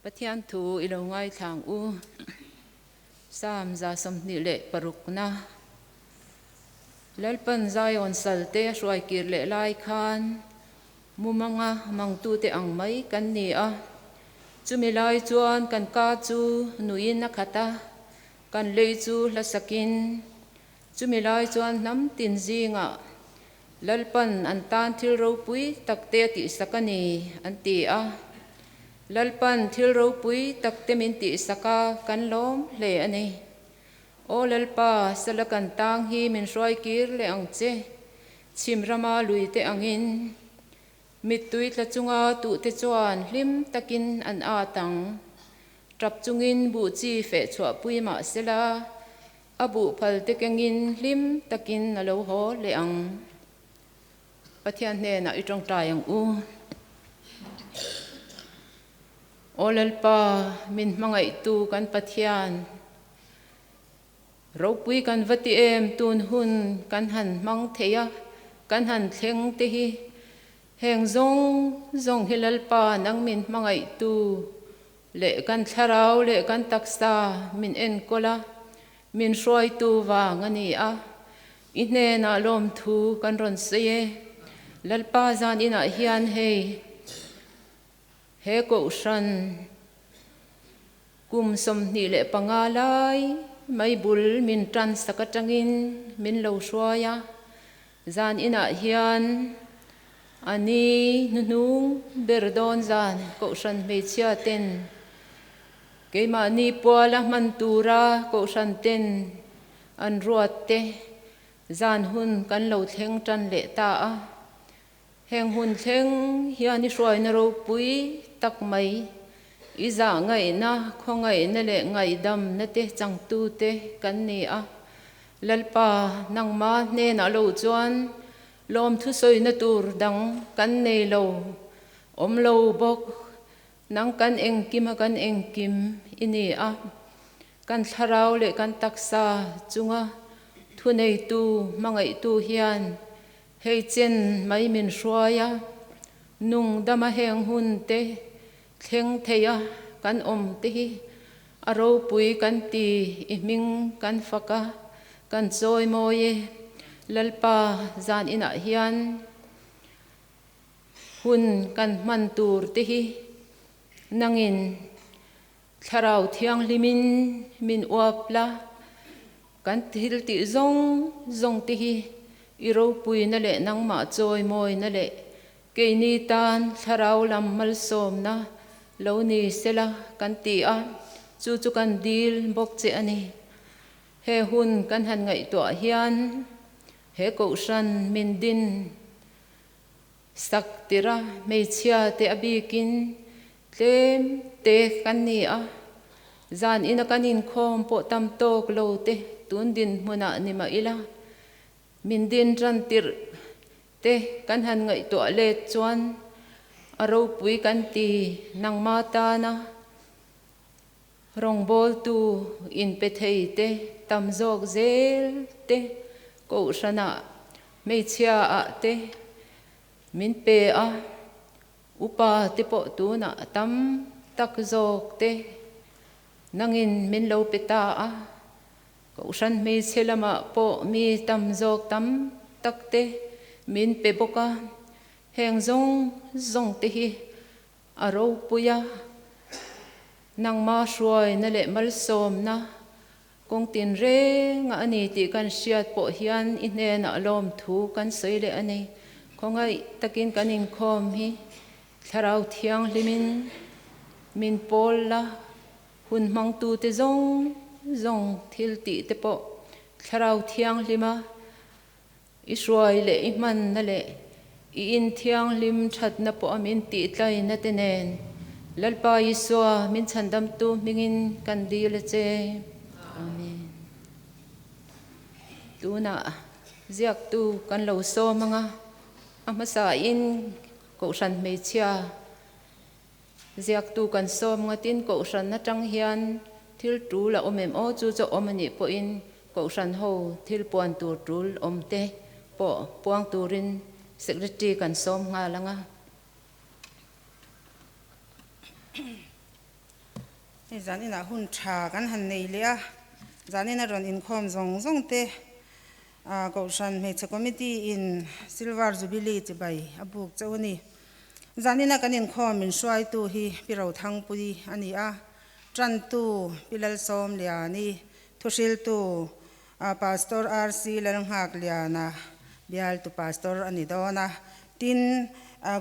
Pathian thu i lo ngaithla ang u. Psalm 26na. Lalpan Zion salte a hruai kir leh lai khan mumanga mangtute ang mai kan ni a. Chumi lai chuan kan ka chu nuiin a khat a, kan lei chu hla sakin. Chumi lai chuan hnam tin zingah Lalpan an tan thil ropui takte a tihsak a ni, an ti a. Lalpan thil ropui takte min tihsak a, kan lawm hle a ni. Aw Lalpa, sala kan tang hi min hruai kir leh ang che, chhim rama lui te angin. Mittui tla chunga tuhte chuan hlim takin an at ang. Tap chungin buh chi feh chhuahpui mah sela, A buh phal te kengin hlim takin a lo haw leh ang. Pathian hnenah i tawngtai ang u. Aw Lalpa, min hmangaihtu kan Pathian, ropui kan va ti em tun hun kan han hmang thei a, kan han thleng te hi. Heng zawng zawng hi Lalpa nang min hmangaihtu Leh kan thlarau leh kan taksa min enkawl a, min hruaitu vang a ni a. I hnenah lawmthu kan rawn sawi e. Lalpa zan inah hian hei he Kohhran kum 25 lai mai bul min tan sak atangin min lo hruai a. Zan inah hian A ni hnuhnung ber dawn zan Kohhran hmeichhia ten keimahni puala hman tura Kohhran ten an ruat te zan hun kan lo thleng tan leh ta a. Heng hun thleng hian i hruaina ropui tak mai, i zah ngaihna, khawngaihna leh ngaihdamna te changtute kan ni a. Lalpa nangma hnenah lo chuan Lawm thusawina tur dang kan nei lo, awm lo bawk. Nang kan engkim a kan engkim i ni a, kan thlarau leh kan taksa chunga thuneitu hmangaihtu hian hei chen mai min hruai a, nung dama heng hun te thleng thei a kan awm te hi a ropui kan ti i hming kan fak a, kan chawi mawi e. Lalpa zan inah hian hun kan hman tur te hi nangin Thlarau Thianghlimin min uap la, kan thil tih zawng zawng te hi i ropuina leh nangmah chawi mawina leh Keini tan thlarau lam malsawmna lo ni sela kan ti a, chu chu kan dil bawk che a ni. He hun kan han ngaihtuah hian he kohhran min din sak tirh a, hmeichhia te a bikin tlem te kan ni a, zan ina kan inkhawm pawh tam tawk lo te tun dinhmunah ni mah ila, Min din tan tirh te kan han ngaihtuah let chuan a ropui kan ti nangma tana rawngbawltu inpe thei te tam zawk zel te kohhranah hmeichhia ah te min pe a, upa te pawh tunah tam tak zawk te nangin min lo pe ta a. Kohhran hmeichhe lamah pawh mi tam zawk tam tak te min pe bawk a, heng zawng zawng te hi a ropui a, nangma hruaina leh malsawmna kawng tinreng a ni tih kan hriat pawh hian i hnenah lawmthu kan sawi leh a ni. Khawngaih takin kan inkhawm hi Thlarau Thianghlimin min pawl la. Hun hmangtute zawng zawng thil tih te pawh Thlarau Thianghlima i hruai leh i hmanna leh i inthianghlim thatna pawh a min tihtlaina te nen Lalpa Isua min chhandamtu hmingin kan dil a che. Amen. Tunah ziaktu kan lo sawm anga a hmasain Kohhran hmeichhia Ziaktu kan sawm ngatin Kohhran atang hian thil tul a awm em aw? Chu chu awm a nih pawhin Kohhran ho thil puan tur tul awm te pawh puang turin Secretary kan sawm nghal ang a. Hei zaninah hun tha kan han nei leh a, zanin a rawn inkhawm zawng zawng te Kohhran Hmeichhe Committee in Silver Jubilee chibai a buk chauh a ni. Zanina kan inkhawm min hruaitu hi Pi Rothangpui a ni a, Tantu Pi Lalsawmliani, Thuhriltu Pastor RC Lalnghakliana bialtu Pastor a ni dawn a. Tin,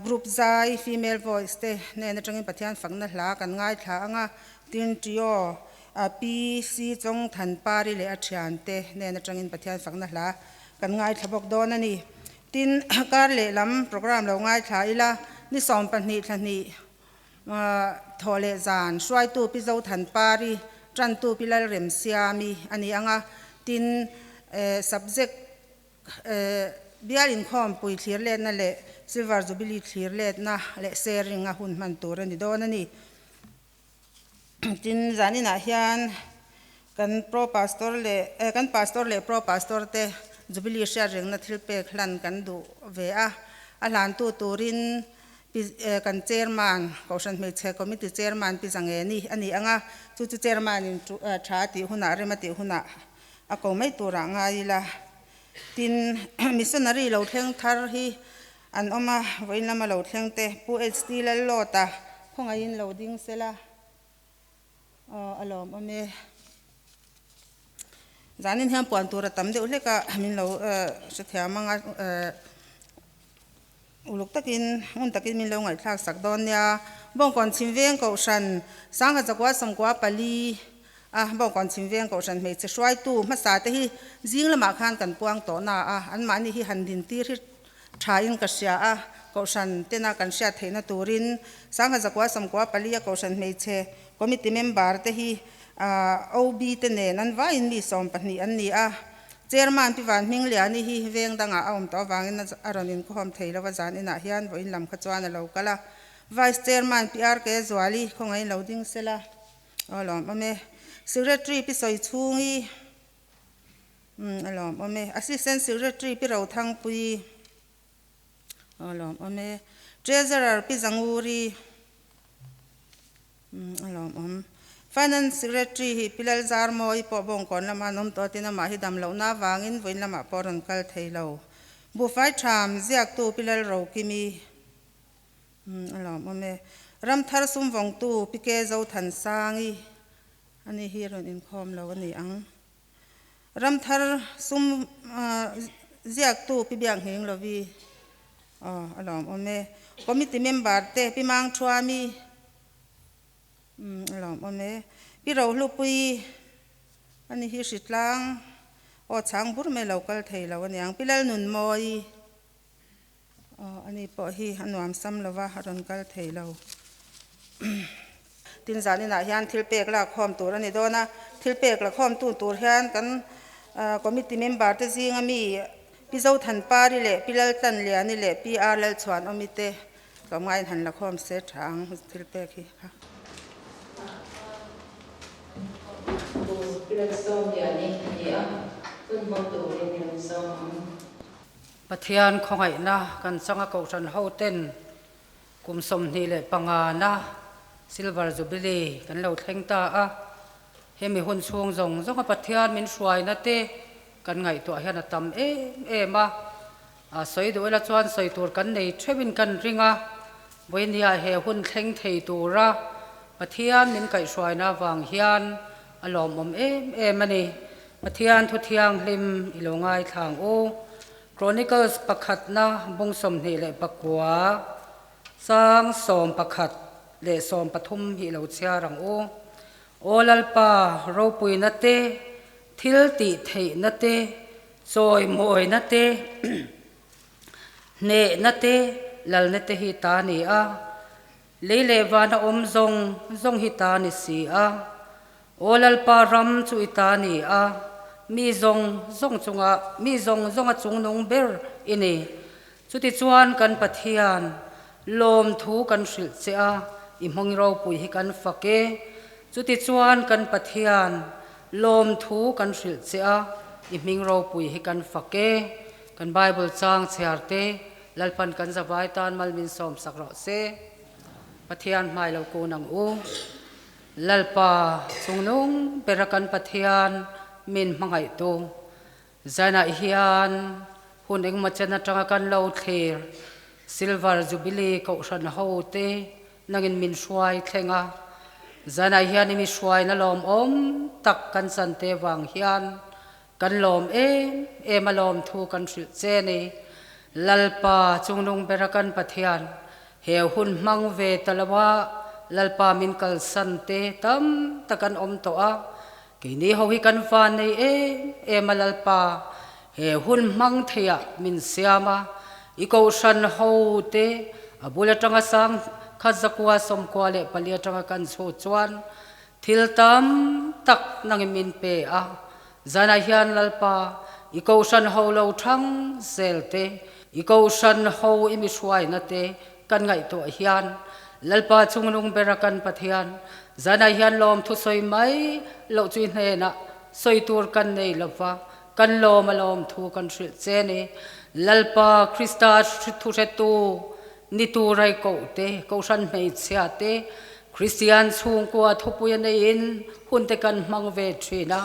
group zai, female voice, te hnen atangin Pathian fakna hla kan ngaithla ang a. Tin, trio PC Chawng Thanpari leh a thiante hnen atangin Pathian fakna hla kan ngaithla bawk dawn a ni. Tin, kar lehlam program lo ngaithla ila, ni 12 thla hnih Thawh leh zan hruaitu Pi Zothanpari, tantu Pi Lalremsiami a ni ang a, tin subject bial inkhawmpui thlir letna leh Silver Jubilee thlir letna leh sharing a hun hman tur a ni dawn a ni. Tin, zaninah hian kan Pro Pastor leh kan Pastor leh Pro Pastor te Jubilee hriatrengna thil pek hlan kan duh ve a, a hlantu turin Pi kan Chairman, Kohhran Hmeichhe Committee Chairman Pi Zangeni a ni ang a, chu chu Chairman in tha tih hunah, rem a tih hunah a ko mai turah ngai ila. Tin, Missionary lo thleng thar hi an awm a, vawiin lama lo thleng te Pu HT Lallawta khawngaihin lo ding sela aw a lawmawm e. Zanin hian puan tur a tam deuh hlek a, min lo hrethiam ang a. Uluk takin, ngun takin min lo ngaihthlak sak dawn nia. Bawngkawn chhim veng kohhran Sangha Zakua Sawmkua pali a Bawngkawn chhim veng kohhran hmeichhe hruaitu hmasa te hi zing lamah khan kan puang tawh na a, anmahni hi han din tir hi tha in ka hria a, kohhran tena kan hriat theihna turin Sangha Zakua Sawmkua pali a kohhran hmeichhe committee member te hi OB te nen an vaiin mi 12 an ni a. Chairman Pi Van Hmingliani hi veng dangah a awm tawh avangin a rawn inkhawm thei lo a, zan inah hian vawiin lam kha chuan a lo kal a. Vice Chairman Pi RK Zuali khawngaihin lo ding sela aw lawmawm e. Secretary Pi Sawichhungi umm a lawmawm e. Assistant Secretary Pi Rothangpuii aw lawmawm e. Treasurer Pi Zanguri. A lawmawm. Finance Secretary hi Pi Lalzarmawi pawh Bawngkawn lama an awm tawh tin amah hi dam lohna avangin vawiin lamah pawh a rawn kal thei lo. Buhfai Tham ziaktu Pi Lalrokimi a lawmawm e. Ramthar sumvawngtu Pi Ke Zothansangi ani hi a rawn inkhawm lo a ni ang. Ramthar sum ziaktu Pi Biakhnging Lovi aw a lawmawm e. Committee member te Pi Mangthuami a lawmawm e. Pi Rohlupui ani hi hritlang aw chhang bur mai lo kal thei lo aniang. Pi Lalnunmawi Aw, ani pawh hi a nuam sam lo va, a rawn kal thei lo. Tin, zaninah hian thil pek lakkhawm tur a ni dawn a, thil pek lakhawmtu tur hian kan committee member te zinga mi Pi Zothanpari leh Pi Laltlanliani leh Pi R Lalchhuanawmi te tlawmngaiin han lakhawm se tha ang thil pek hi kha. Pu Lalsawmliani a ni a, hun hmang turin i rawn sawm ang. Pathian khawngaihna kan changa kohhran hoten kum 25 na Silver Jubilee kan lo thleng ta a, hemi hun chhung zawng zawnga Pathian min hruaina te kan ngaihtuah hian a tam em em a, a sawi duh ila chuan sawi tur kan nei theuhin kan ring a, vawinia he hun thleng thei tura Pathian min kaihhruaina avang hian a lawmawm em em a ni. Pathian thu thianghlim i lo ngaithla ang u. Chronicles pakhatna bung 29 chang 11 leh 13 hi i lo chhiar ang u. Aw Lalpa, ropuina te, thil tih theihna te, chawimawina te, hnehna te, lalna te hi ta ni a. Lei leh vana awm zawng zawng hi ta ni si a. Aw Lalpa ram chu i ta ni a, mi zawng zawng chunga mi zawng zawnga chungnung ber i ni. Chutichuan kan Pathian, lawmthu kan hrilh che a, i hmawng ropui hi kan fak e. Chutichuan kan Pathian, lawmthu kan hrilh che a, i hming ropui hi kan fak e. Kan Bible chang chhiar te, Lalpan kan zavai tan mal min sawmsak rawh se. Pathian hmai lo kun ang u. Lalpa chungnung bera kan Pathian min hmangaihtu zanah hian hun engmaw chen atanga kan lo thlir Silver Jubilee Kohhran ho te nangin min hruai thleng a, zanah hian i mi hruaina lawmawm tak kan chan te vang hian kan lawm em em a lawmthu kan hrilh che ni. Lalpa chungnung bera kan Pathian he hun hmang ve ta lo a, Lalpa min kalsan te tam tak an awm tawh a, keini ho hi kan van nei em em a Lalpa he hun hmang theiah min siam a, i kohhran ho te a bul atanga sang khat zakua sawmkua leh pali atanga kan chhut chuan thil tam tak nangin min pe a, zanah hian Lalpa i kohhran ho lo thang zel te, i kohhran ho i mi hruaina te kan ngaihtuah hian Lalpa chungnung bera kan Pathian zanah hian lawmthu sawi mai loh chu i hnenah sawi tur kan nei lova, Kan lawm a lawmthu kan hrilh che ni. Lalpa Krista thuhretu ni turai koh te, Kohhran hmeichhia te, Kristian chhungkua thupui a neiin hun te kan hmang ve thin a.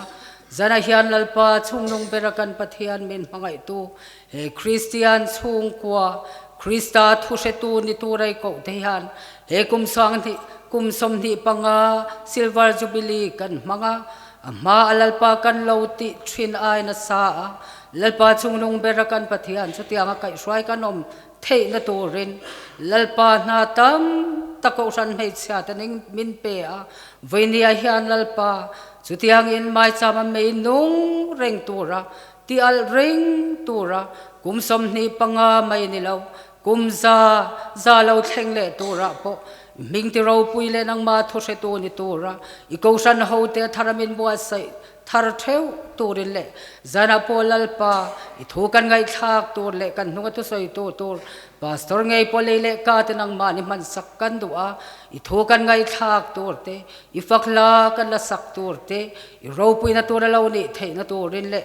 Zanah hian Lalpa chungnung bera kan Pathian min hmangaihtu he Kristian chhungkua Krista thuhretu ni turai koh te hian he kum sanghnih kum 25 Silver Jubilee kan hmang a. A hma a Lalpa kan lo tih thin ai nasa a, Lalpa chungnung bera kan Pathian chutianga kaihhruai kan awm theihna turin Lalpa hna tam tak kohhran hmeichhia te ning min pe a, vawinia hian Lalpa chutiangin maichama mei nung reng tura ti alh reng tura kum 25 mai ni lo kum za za lo thleng leh turah pawh hming ti ropui leh nangmah thu hretu ni tura i kohhran hote a thar a min buatsaih thar theuh turin leh zanah pawh Lalpa i thu kan ngaihthlak tur leh kan hnunga thusawitu tur Pastor ngei pawh lei leh ka te nangmah ni hmansak kan duh a, i thu kan ngaihthlak tur te, i fak hla kan la sak tur te, i ropuina tur a lo nih theihna turin leh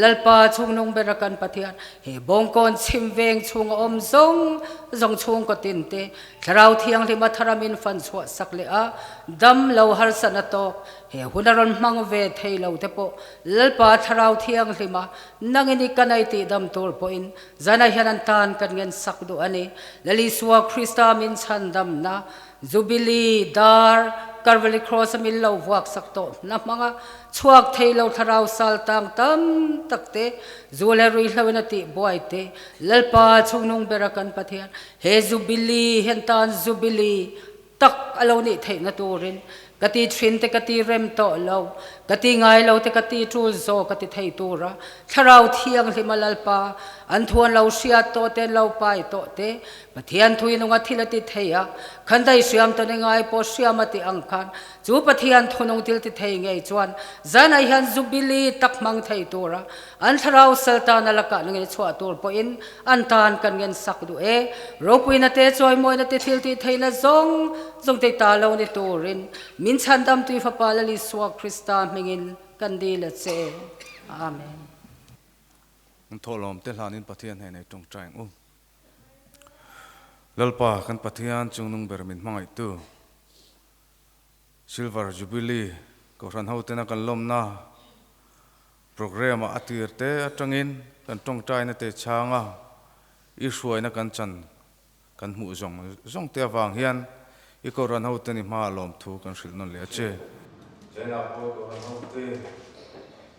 Lalpa chungnung bera kan Pathian he bawngkawn chhim veng chhunga awm zawng zawng chhungkaw tin te Thlarau Thianghlim a thar a min fan chhuah sak leh a, dam lo harsatna tawk he hun a rawn hmang ve thei lo te pawh Lalpa Thlarau Thianghlim a nangin i ka nei tih dam tur pawhin zanah hian an tan kan ngen sak duh a ni. Lal Isua Krista min chhandamna Jubilee dar Calvary Cross a min lo vuak sak tawh na hmanga chhuak thei lo thlarau sal tang tam tak te zu leh ruihhlo in a tih buai te Lalpa chungnung bera kan Pathian He Jubilee hian tan Jubilee tak a lo nih theihna turin ka ti thin te ka ti rem tawh lo, ka ti ngai lo te ka ti tul zawk ka ti thei tura Thlarau Thianghlim a Lalpa an thu an lo hriat tawh te an lo pai tawh te Pathian thu in unga thil a ti thei a, khan dai hriam tawn i ngai pawh hriam a ti ang khan chu Pathian thunung thil ti thei ngei chuan zanah hian Jubilee tak hmang thei tura An thlarau sal tana lakah na nge chhuah tur pawhin an tan kan ngen sak duh e. Ropuina te, chawimawina te, thil tih theihna zawng zawng te ta lo ni turin min chhandamtui Fapa Lal Isua Krista hmingin kan dil a che. Amen. Kan thawhlawm te hlanin Pathian hnenah i tawngtai ang u. Lalpa kan Pathian chungnung ber min hmangaihtu Silver Jubilee Kohhran hotena kan lawmna Programme ah a tir te atangin kan tawngtaina te chhanga i hruaina kan chan kan hmuh zawng zawng te avang hian i Kohhran hote ni hma lawmthu kan hrilh nawn leh a che. China pawh Kohhran hote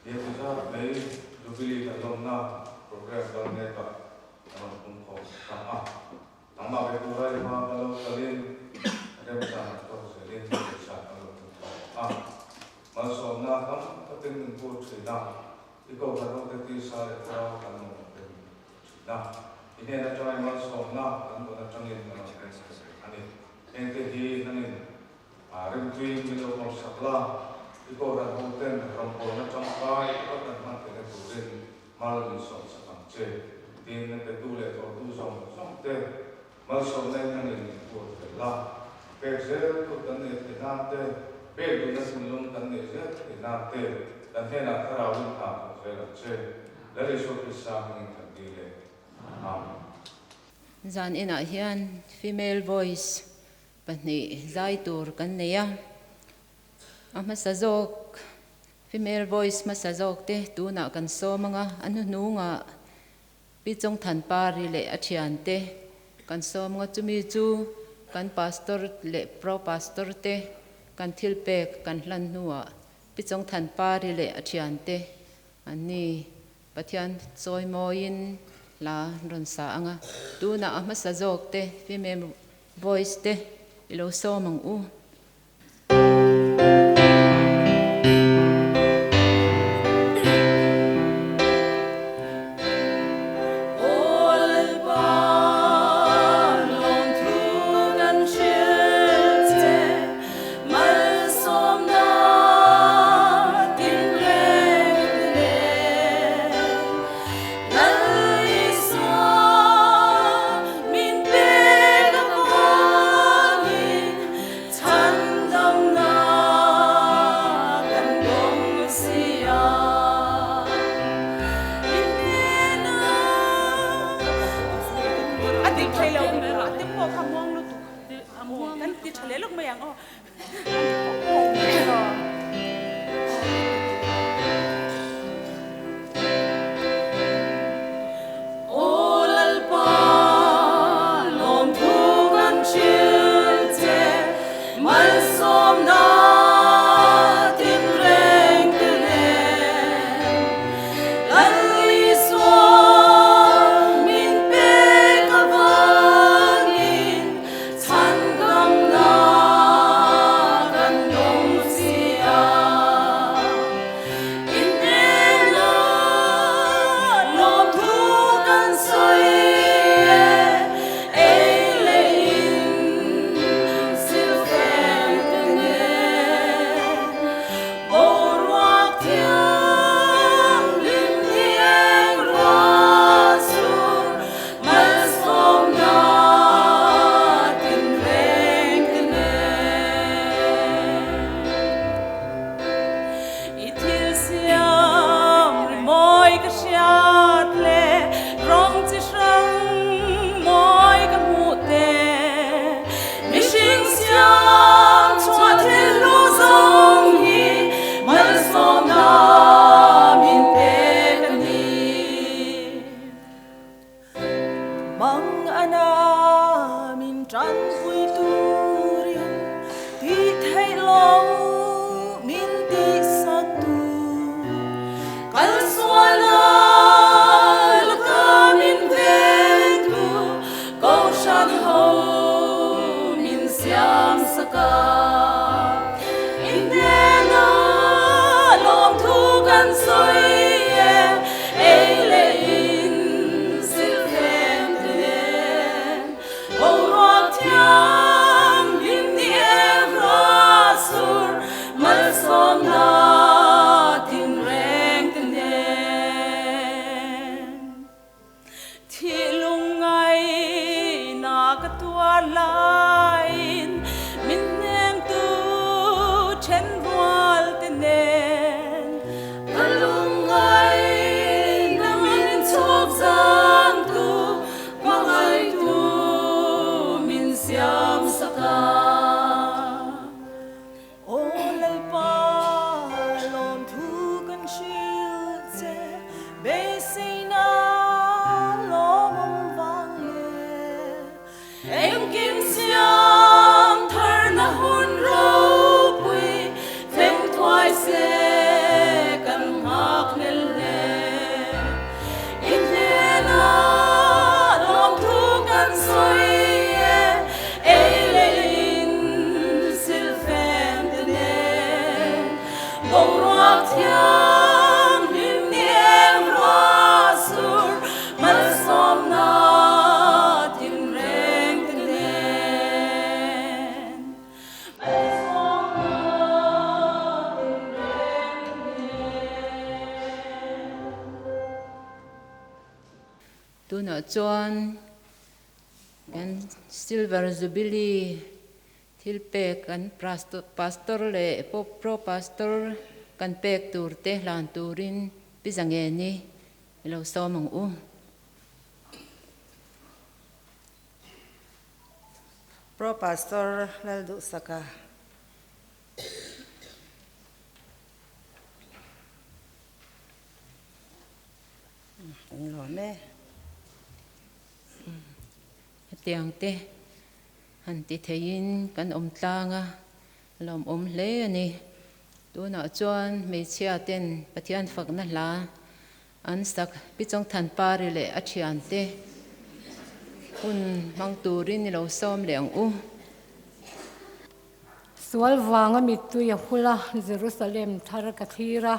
biakna zat mai Jubilee kan lawmna programme kal mek ah kan rawn pung khawm ta a. Nangmah ve tura i hma ka lo kalin remchang a tawk zelin pawisa ka lo pung khawm a. Malsawmna tam takin min pur thin a, i kohhran hote tisa leh thlarau kan mamawh te min pur thin a. I hnen atanga i malsawmna kan dawn atangin kan rawn peng sak a ni. Hengte hi nangin rimtuiin min lo hmawrsak la, i kohhran hoten rawngbawlna tangkai taka kan hman theihna turin mal min sawmsak ang che. Tin, petu leh thawhtu zawng zawng te Malsawmna in nangin min pur fel la, pek zel tur kan neih theih nan te, pek duhna thinlung kan neih zel theih nan te, kan hnenah Thlarau in hna thawk zel ang che. Lal Isua Krista hmingin kan dil e. Amen. Zan inah hian female voice pahnih zai tur kan nei a. A hmasa zawk female voice hmasa zawk te tunah kan sawm anga a hnuhnungah Pi Chawngthanpari leh a thiante kan sawm anga chumi chu kan pastor leh pro pastor te kan thil pek kan hlan hnuah Pi Chawngthanpari leh a thiante an ni. Pathian chawi mawiin hla an rawn sa anga tunah a hmasa zawk te female voice te i lo sawm ang u. Tunah chuan kan Silver Jubilee thil pek kan Pastor leh Pro Pastor kan pek tur te hlan turin Pi Zangeni i lo sawm ang u. Pro Pastor Lalduhsaka. Kan lawm e. Hetiang te han ti theiin kan awm tlang a, lawmawm hle a ni. Tunah chuan hmeichhia ten Pathian fakna hla an sak Pi Chawngthanpari leh a thiante hun hmang turin i lo sawm leh ang u. Sual vanga mittui a hul a, Jerusalem thar ka thlir a,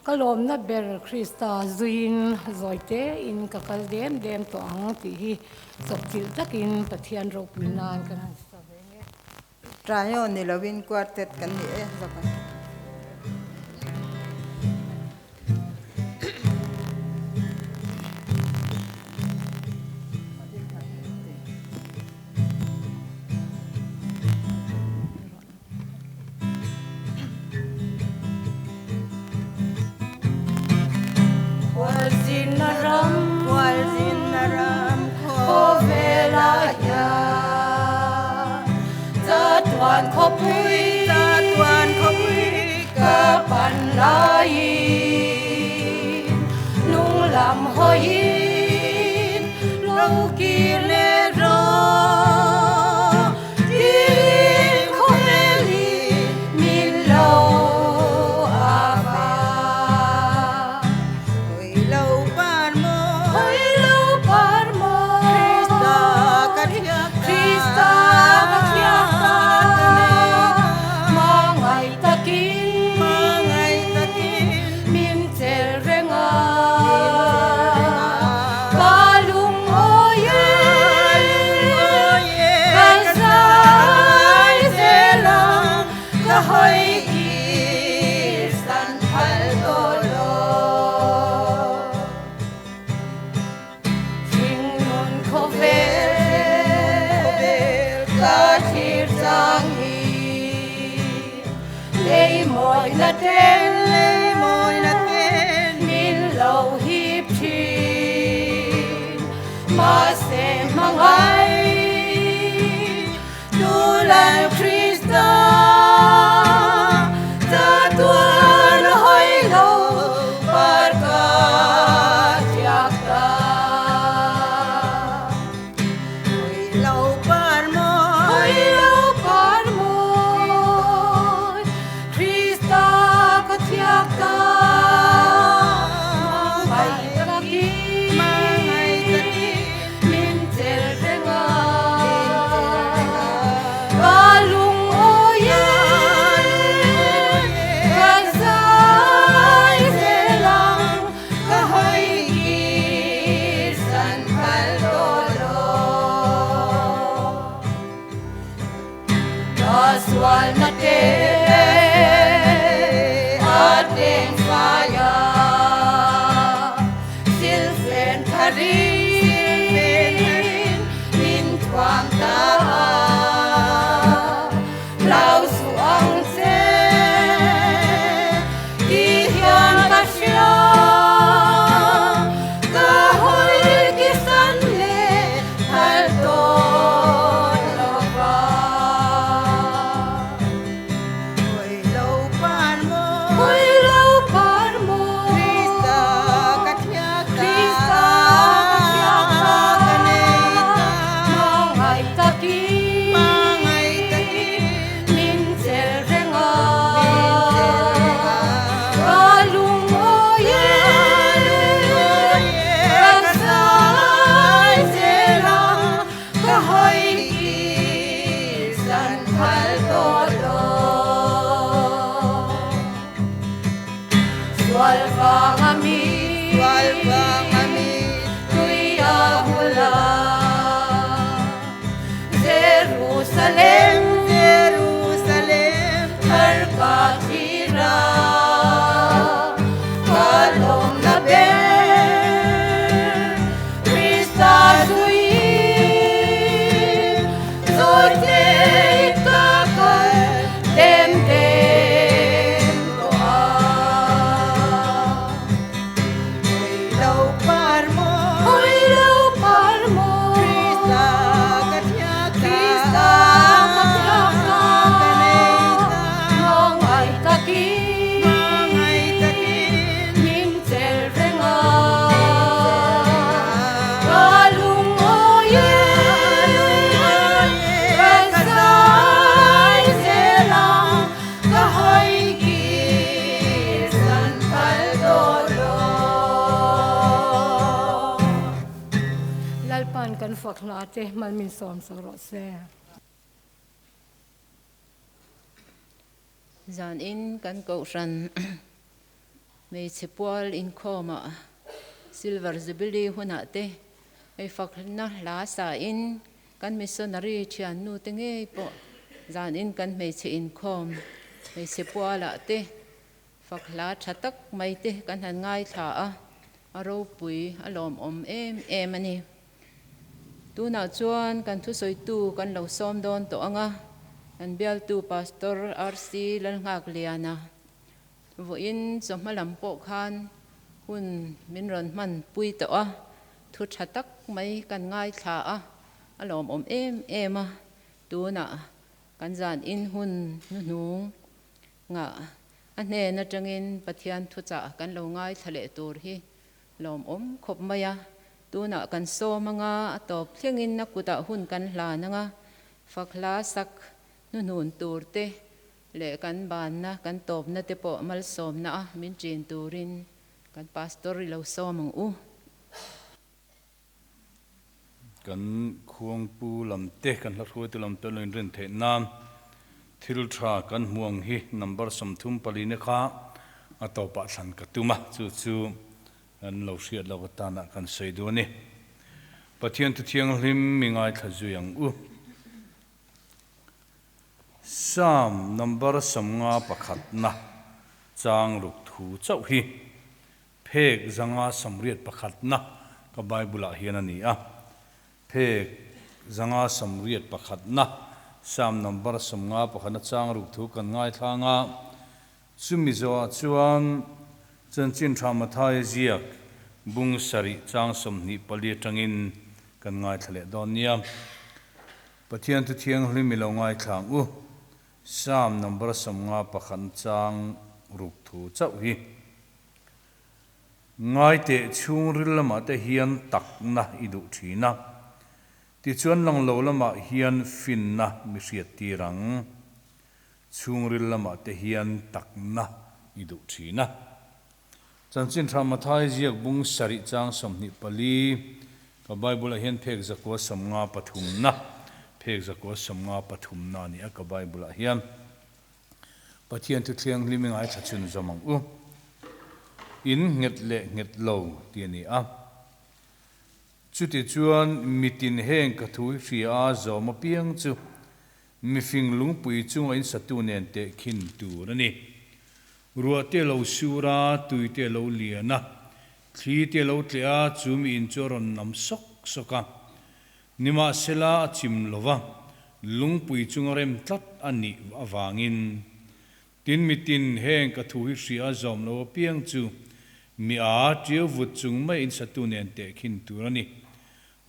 ka lawmna ber Krista zuiin zawi tein ka kal dem dem tawh ang tih hi chawpchilh takin Pathian ropui nan kan han sa ve nge. Trio ni loin quartet kan ni e zawk a. hla te mal min sawm sak rawh se. Zanin kan kohhran hmeichhe pual inkhawmah Silver Jubilee hunah te hei fakna hla sain kan missionary thiannu te ngei pawh zanin kan hmeichhe inkhawm hmeichhe pualah te fak hla tha tak mai te kan han ngaithla a, a ropui a lawmawm em em a ni. Tunah chuan kan thusawitu kan lo sawm dawn tawh ang a, kan bialtu Pastor RC Lalnghakliana vawiin chawhma lam pawh khan hun min rawn hman pui tawh a, thu tha tak mai kan ngaithla a, a lawmawm em em a, tunah kan zan in hun hnuhnung ngah a hnen atangin Pathian thuchah kan lo ngaithla leh tur hi Lawmawm khawp mai a, tunah kan sawm anga a tawp thlengin a kutah hun kan hlan anga, fak hla sak hnuhnun tur te leh kan banna kan tawpna te pawh malsawmna a min ṭin turin kan Pastor i lo sawm ang u. Kan khuangpu lam te, kan hla hruaitu lam te lo inrin theih nan thil tha kan hmu ang hi number 34 na kha a tawpah thlan ka tum a, chu chu kan lo hriat loh atana kan sawi duh a ni. Pathian thu thianghlim mi ngaithla zui ang u. Psalm number 51 na chang ruk thu chauh hi Phek 581 na ka Bible ah hian a ni a. Phek 581 na, Psalm number 51 na chang ruk thu kan ngaithlang a. Chumi zawhah chuan Chanchin Tha Mathaia ziak bung sarih chang 24 atangin kan ngaithla leh dawn nia. Pathian thu thianghlim i lo ngaithlang u. Psalm number 51 na chang ruk thu chauh hi. Ngaiteh chhungril lamah te hian takna i duh thin a, tichuan lang lo lamah hian finna mi hriat tir ang. Chhungril lamah te hian takna i duh thin a. Chanchin Tha Mathai ziak bung sarih chang 24, ka Bible-ah hian phek zakua 53 na, phek zakua 53 na a ni a ka Bible-ah hian. Pathian thu thianghlim i ngaithla chhun zawm ang u. In nghet leh nghet lo ti a ni a. Chuti chuan mitin heng ka thu hi hria a zawm apiang chu mifing lungpui chunga in satu nen tehkhin tur a ni. Ruah te lo sur a, tui te lo lian a, thli te lo tleh a, chu mi in chu a rawn nam sawk sawk a. Nimahsela a chim lo va, lungpui chunga rem tlat a nih avangin, tin mitin heng ka thu hi hria a zawm lo apiang chu mi a ṭiau vut chung mai in satu nen tehkhin tur a ni.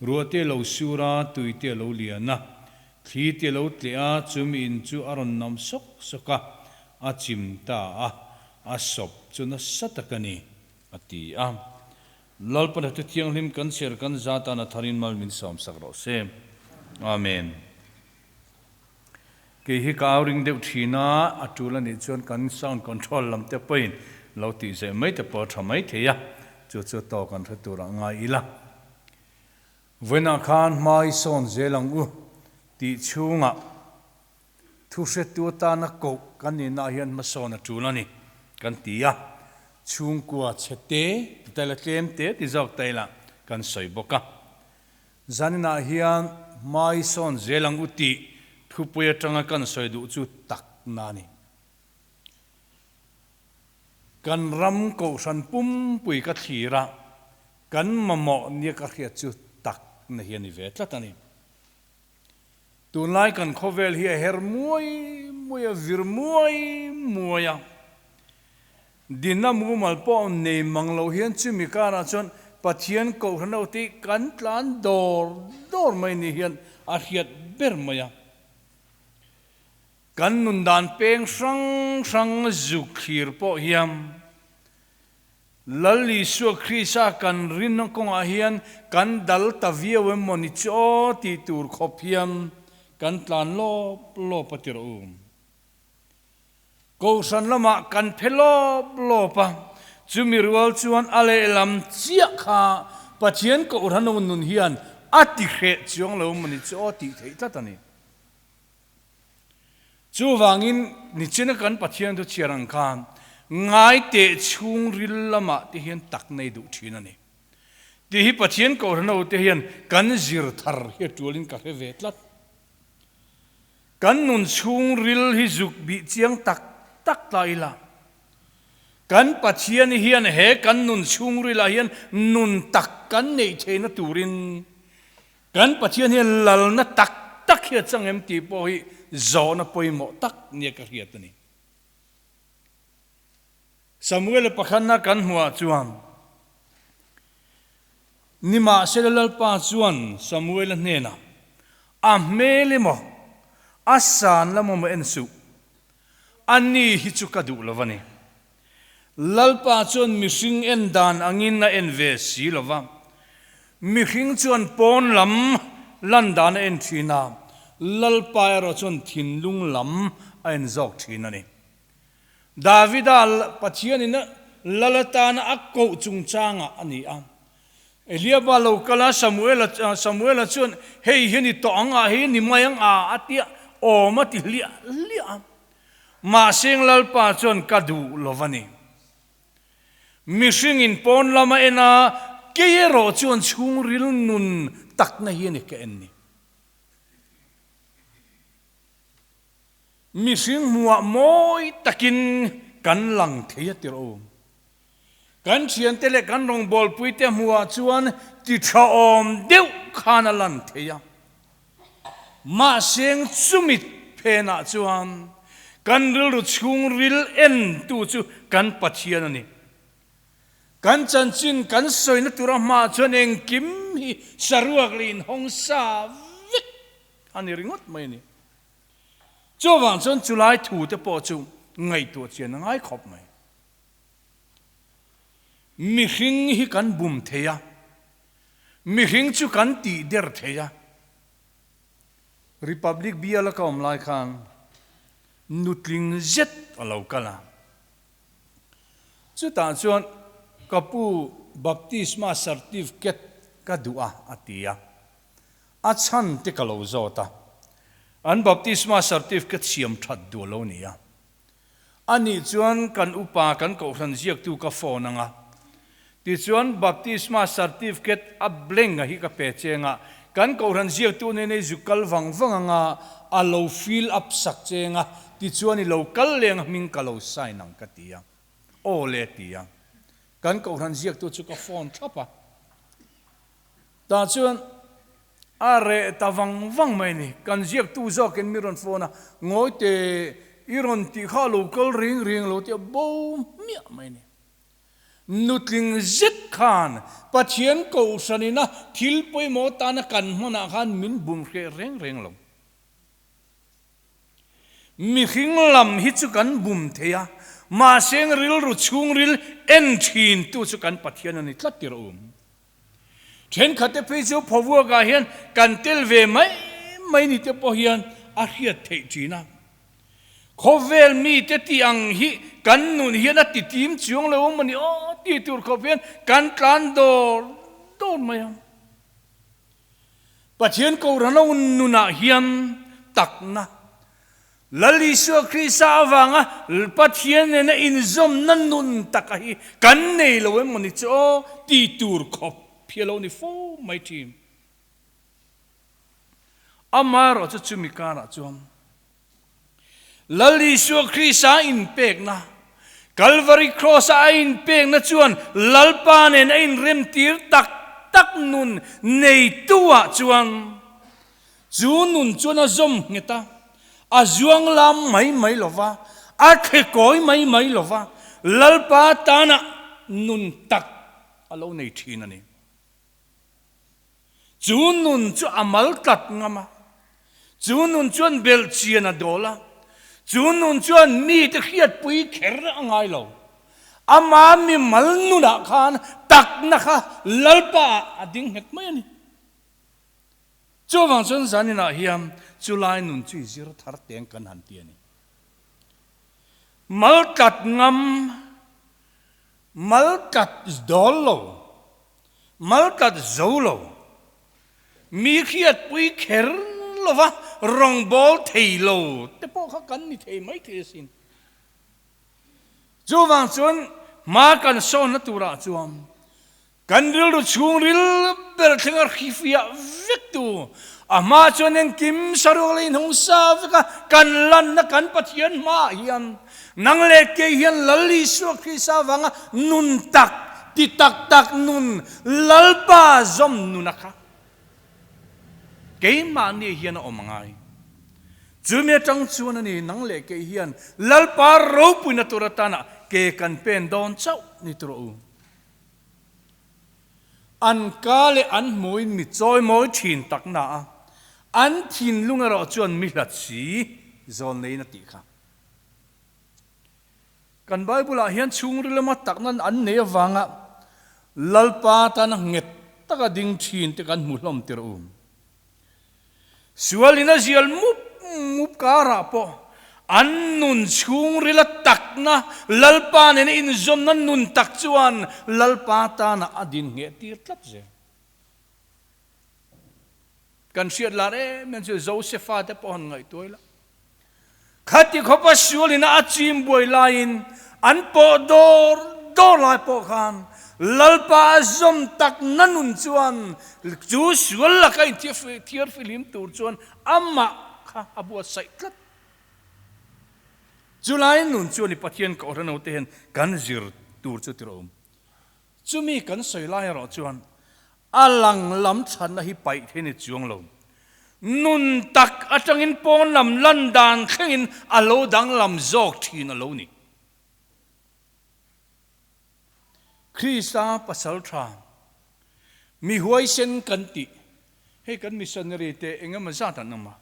Ruah te lo sur a, tui te lo lian a, thli te lo tleh a, chu mi in chu a rawn nam sawk sawk a, a chim ta a, a sawp chu nasa tak a ni, a ti a. Lalpa Hla Thianghlim kan chhiar kan za tan a tharin mal min sawm sak rawh se. Amen. Kei hi ka au ring deuh thin a, a tul a nih chuan kan sound control lam te pawhin lo tih zeh mai te pawh a tha mai thei a, chu chu tawk an hre turah ngai ila. Vawiinah khan hma i sawn zel ang u tih chhungah Thu hretu atana koh kan nihna hian hmasawn a tul a ni kan ti a, chhungkua chhe te ti ta ila tlem te ti zawk ta ila kan sawi bawk a. Zaninah hian hmai sawn zel ang u tih thupui atanga kan sawi duh chu takna a ni. Kan ram kohhran pumpui ka thlir a, kan mamawh nia ka hriat chu takna hi a ni ve tlat a ni. Tunlai kan khawvel hi a her muai muai a, vir muai muai a. Dinna mumal pawh nei mang lo hian chumi karah chuan Pathian kohhran ho te hi kan tlan dawr dawr mai ni hian a hriat ber mai a. Kan nun dan peng hrang hrang zuk thlir pawh hian Lal Isua Krista kan rinna kawngah hian kan dal ta viau em maw ni chu aw tih tur khawp hian kan tlan lawp lawp a ti rawh u. Kohhran lamah kan phe lawp lawp a, chumi rual chuan a lehlam chiah kha Pathian kohhran ho nun hian a ti hreh chuang lo mawni chu aw tih theih tlat a ni. Chuvangin nichina kan Pathian thu chhiar ang khan ngai teh chhungril lamah te hian tak nei duh thin a ni. Tih hi Pathian Kohhran ho te hian kan zir thar hi a tualin ka hre ve tlat. Kan nun chhungril hi zuk bih chiang tak tak ta ila. Kan Pathian hian he kan nun chhungrilah hian nun tak kan neih theihna turin kan Pathian hian lalna tak tak hi a chang em tih pawh hi zawhna pawimawh tak nia ka hriat a ni. Samuela pakhatna kan hmuhah chuan Nimahsela Lalpa chuan Samuela hnenah, A hmel emaw, a san lam emaw en suh, ani hi chu ka duh lo va ni. Lalpa chuan mihring en dan angin a en ve si lo va, mihring chuan pawn lam lan dan a en thin a, Lalpa erawh chuan thinlung lam a en zawk thin a ni. Davida Pathianin lal atana a koh chungchangah a ni a. Eliaba lo kal a, Samuela Samuela chuan, Hei hi ni tawh ang a, hei ni mai ang a, a ti a, awm a ti hliah hliah a. Mahse Lalpa chuan ka duh lo va ni. Mihringin pawn lama en a, kei erawh chuan chhungril nun takna hi a ni ka en ni. Mihring hmuah mawi takin kan lang thei a tirh u. Kan thiante leh kan rawngbawlpuite hmuah chuan ti tha awm deuh khan a lan thei a. Mahseng chumit phenah chuan kan rilru chhungril entu chu kan Pathian a ni. Kan chanchin kan sawina tura hmaah chuan engkim hi saruak leh inhawng sa vek a ni ringawt mai a ni. Chuvang chuan chulai thu te pawh chu ngaihtuah chian a ngai khawp mai. Mihring hi kan bum thei a, mihring chu kan tih der thei a. Republic biala ka awm lai khan nutling zet a lo kal a. Chutah chuan ka pu baptisma certificate ka duh a, a ti a. A chhan te ka lo zawt a, an baptisma certificate siam that duh lo nia. A nih chuan kan upa kan kohhran ziaktu ka phone ang a, tichuan baptisma certificate a blank a hi ka pe cheng a, kan kohhran ziaktu nen ei zu kal vang vang ang a, a lo fill up sak cheng a, tichuan i lo kal leng a hming ka lo sign ang ka ti a. Aw le ti a, kan kohhran ziaktu chu ka phone thlap a. Tah chuan a reh ta vang vang mai a ni. Kan ziaktu zawkin mi rawn phone a, Ngawi teh, i rawn tih kha a lo kal reng reng lo tih a bo hmiah mai a ni. Nutling zet khan Pathian Kohhranina thil pawimawh tana kan hmanah khan min bum hreh reng reng lo. Mihring lam hi chu kan bum thei a, mahse rilru chhungril en thintu chu kan Pathian a ni tlat tir awm. Thenkhatte phei chu phawvuakah hian kan tel ve mai mai ni te pawh hian a hriat theih thin a. Khawvel mite tih ang hi kan nun hian a ti tim chuang lo a mawni aw ti tur khawp hian kan tlan dawr dawr mai a. Pathian Kohhran ho nunah hian takna Lal Isua Krista avanga Pathian nena inzawmna nun taka hi kan nei lo em mawni chu aw ti tur khawp hi a lo ni fo mai thin. Amaherawh chu chumi karah chuan Lal Isua Krista inpekna, Calvary Cross-a a inpekna chuan Lalpa nen a inremtir tak tak nun neituah chuan Chu nun chuan a zawm nghet a, a zuang lam mai mai lo va, a thle kawi mai mai lo va, Lalpa tana nun tak a lo nei thin a ni. Chu nun chu a mal tlat ngam a, chu nun chuan belh chian a dawl a, chu nun chuan mite hriatpui kher a ngai lo. Ama mimal nunah khan takna kha Lalpa ah a ding nghet mai a ni. Chuvang chuan zaninah hian chulai nun chu i zir thar teng kan han ti a ni. Mal tlat ngam, mal tlat dawl lo, mal tlat zo lo. Mi hriatpui kher lova rawngbâwl thei lo te pawh kha kan ni thei mai thei asin. Chuvang chuan hma kan sawnna turah chuan kan rilru chhungril ber thlenga hrifiah vektu a hma chuan engkim saruak leh inhung sa veka kan lanna kan Pathian hmaah hian nang leh kei hian Lal Isua Krista avanga nun tak, ti tak tak nun, Lalpa zawm nuna kha keimahni hian a awm a ngai. Chumi atang chuan a ni, nang leh kei hian Lalpa ropuina tur atana ke kan pen dawn chauh ni tur aw u. An ka leh an hmuin mi chawimawi thin tak na a, an thinlung erawh chuan mi hlat si zawn neiin a tih kha. Kan Bible-ah hian chhungril lama takna an nei avanga Lalpa tana nghet taka ding thin te kan hmu hlawm tir u. Sualin a zial mup mup karah pawh an nun chhungrila takna Lalpa nena inzawmna nun tak chuan Lalpa tana a din ngheh tir tlat zel. Kan hriat lar em em chu Josefa te pawh han ngaihtuai la. Khati khawpa sualin a chim buai laiin an pawh dawr dawr lai pawh khan Lalpa a zawm tak na nun chuan chu sual laka inthiar fihlim tur chuan amah kha a buatsaih tlat. Chulai nun chuan i Pathian Kohhran hote hian kan zir tur chu tirh a awm. Chumi kan sawi lai erawh chuan a lang lam chhanna hi paih theih ni chuang lo. Nun tak atangin pawn lam lan dan thlengin a lo danglam zawk thin a lo ni. Krista pasal tha, mi huaisen kan tih, hei kan missionary te eng emaw zat an awm a,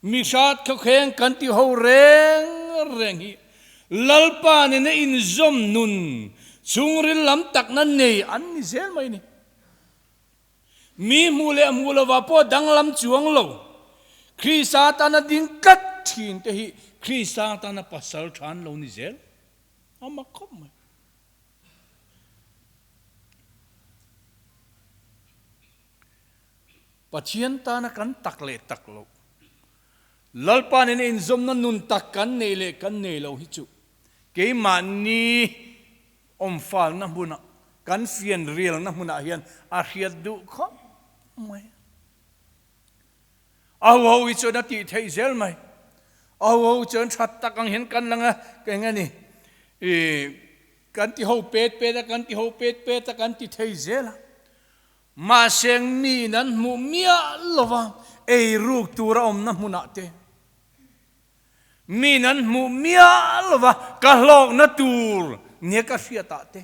mi hrat khawkheng kan tih ho reng reng hi Lalpa nena inzawm nun chhungril lam takna nei an ni zel mai a ni. Mi hmuh leh hmuh lovah pawh danglam chuang lo, Krista tana ding tlat thin te hi Krista tana pasal tha an lo ni zel a mak khawp mai. Pathian tana kan tak leh tak loh, Lalpa nena inzawmna nun tak kan nei leh kan nei lo hi chu keimahni awmfalna hmunah, kan fianrialna hmunah hian a hriat duh khawp mai. A huho hi chuan a tih theih zel mai. A huho chuan that tak ang hian kan lang a, eng a ni, kan ti ho pet pet a, kan ti ho pet pet a, kan ti thei zel a. Mahse miin an hmuh miah lova ei ruk tur a awmna hmunah te, miin an hmuh miah lova ka hlawkna tur nia ka hriatah te,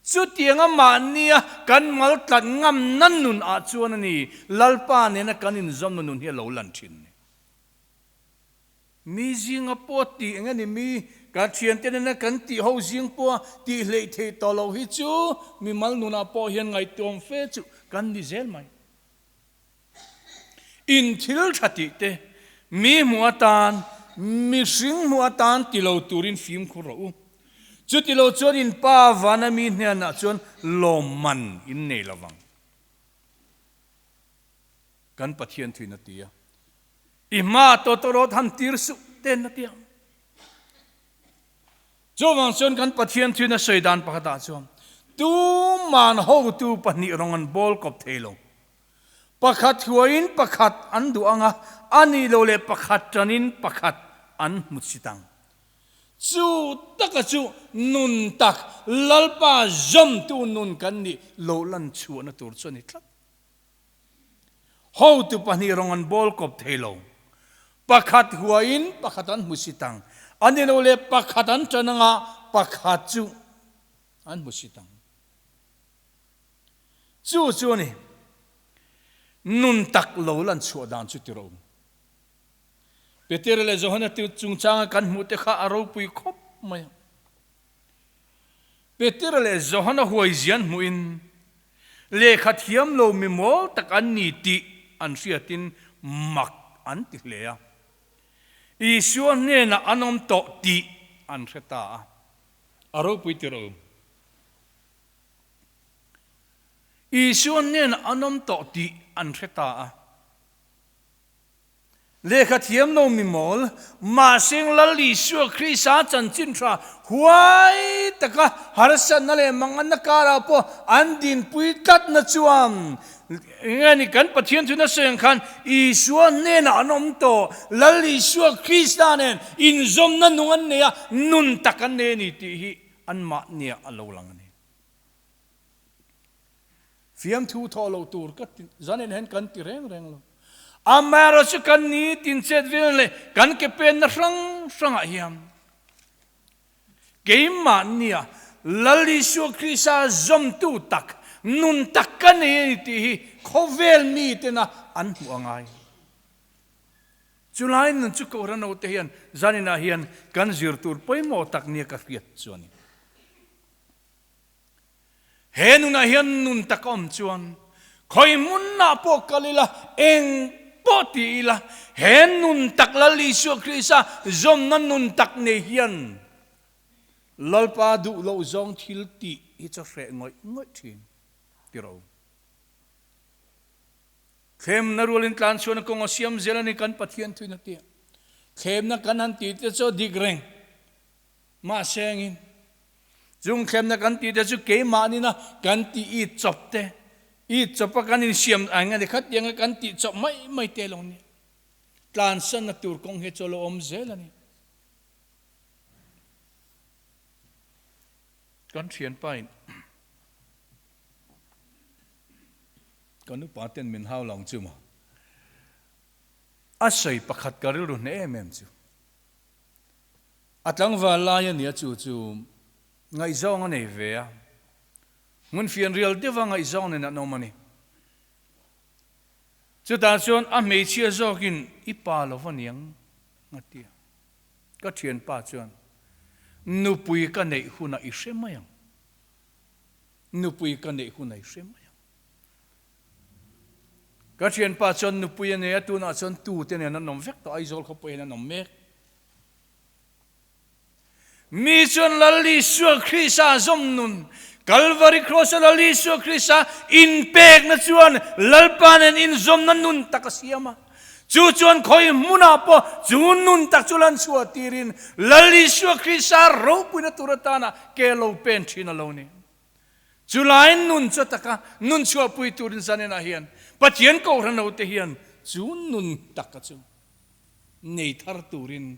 chutianga mahnia kan mal tlat ngamna nun ah chuan a ni Lalpa nena kan inzawmna nun hi a lo lan thin ni. Mi zinga pawh tih eng a ni mi kan thiante nena kan tih ho zing pawha tih hleih theih tawh loh hi chu mimal nunah pawh hian ngaihtuam fe chu kan ni zel mai. In thil tha tih te mi hmuh atan, mihring hmuh atan ti lo turin fimkhur rawh u. Chuti lo chuan in pa vana mi hnenah chuan lawmman in nei lo vang. Kan Pathian thuin a ti a. I hma tawtawrawt han tir suh ten a ti a. Chuvang chuan kan Pathian thuin a sawi dan pakhatah chuan tuman hotu pahnih rawng an bawl kawp thei lo. Pakhat huaiin pakhat an duh ang a, a nih lo leh pakhat tanin pakhat an hmu chhit ang. Chu taka chu nun tak Lalpa zawmtu nun kan nih lo lan chhuahna tur chu a ni tlat. Hotu pahnih rawng an bawl kawp thei lo. Pakhat huaiin pakhat an hmu si tang. A ni lo le pakhat an ṭan anga pakhat chu an hmu si tang. Chu chu a ni. Nun tak lo lan chhuah dan chu ti rawh u. Petera leh Johana te chungchanga kan hmuh te kha a ropui khawp mai a. Petera leh Johana huai zian hmuhin Lehkha thiam lo mi mawl tak an ni tih an hriatin mak an ti hle a. Isua hnenah an awm tawh tih an hre ta a. A ropui tir awm. Isua hnenah an awm tawh tih an hre ta a. Lehkha thiam lo mi mawl, mahseng Lal Isua Krista chanchin tha huai taka harsatna leh manganna karah pawh an dinpui tlatna chuan enge ni kan Pathian chu nasa ang khan Isua hnenah an awm tawh, Lal Isua Krista nen inzawmna nung an nei a, nun tak an nei a ni tih hi anmahniah a lo lang a ni. Fiamthu thawh loh tur ka ti, zanin hian kan ti reng reng lo. Amaherawhchu chu kan ni tin chet vel leh kan ke penna hrang hrangah hian keimahnia Lal Isua Krista zawmtu tak, nun tak ka nei a ni tih hi khawvel mitena an hmuh a ngai. Chulai nun chu Kohhran hote hian zaninah hian kan zir tur pawimawh tak nia ka hriat chu a ni. He nunah hian nun tak a awm chuan khawi hmunah pawh kal ila, eng pawh ti ila, he nun tak Lal Isua Krista zawmna nun tak nei hian Lalpa duh loh zawng thil tih hi chu hreh ngawih ngawih thin ti ro. Thlemna rualin tlanchhuahna kawng a siam zel a ni kan Pathian thuin a ti a. Thlemna kan han tih te chu a dik reng. Mahse angin, chung thlemna kan tih te chu keimah nina kan tih it chawp te, it chawpa kan insiam ang a ni kha tianga kan tih chawp mai mai te lo nia. Tlansanna tur kawng hi chu a lo awm zel a ni. Kan thianpain kan upa ten min hau lang chu maw? A sawi pakhat ka rilru hneh em em chu. A tlangval lai a nia chu chu ngaihzawng a nei ve a, hmun fianrial deuha ngaihzawng nen an awm a ni. Chutah chuan a hmeichhia zawkin i pa lo va niang a ti a, ka thianpa chuan nupui ka neih hunah i hre mai ang, nupui ka neih hunah i hre mai ang. Ka thianpa chuan nupui a nei a, tunah chuan tute nen an awm vek tawh, Aizawl khawpui hian an awm mek. Mi chuan Lal Isua Krista zawm nun, Kalvari Kraws-a Lal Isua Krista inpekna chuan Lalpa nen inzawmna nun tak a siam a. Chu chuan khawi hmunah pawh chu nun tak chu lan chhuah tirin Lal Isua Krista ropuina tur atana ke lo pen thin a lo ni. Chulai nun chu taka nun chhuahpui turin zaninah hian Pathian Kohhran hote hian chu nun taka chu nei thar turin